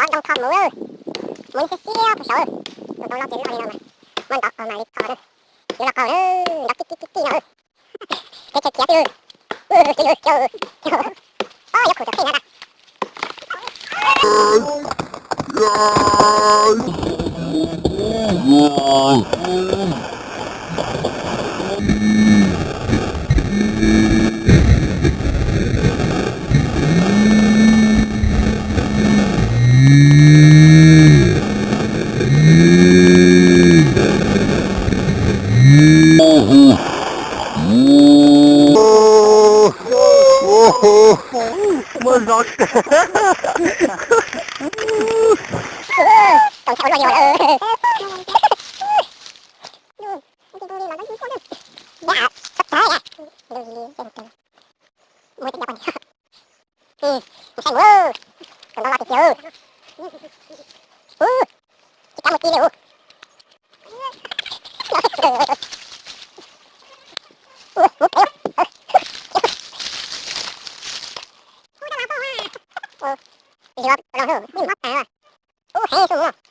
Qhov ntoo tho mus, mus siab siab puag saud, tus ntoo loj ces loj li no mas, muab ntov mas li tho, yuav los qaug, ntov kij kij kij kij no. Peb chaw khiav twb, twb, twb, o yuav khum cov kheej na. Muaj zog. Tau ntshai ua luaj li os. Ntshai mus, tus ntoo loj tiag tiag. Ub, tsis kav mus ti li ub. Ub, heev xwb mus.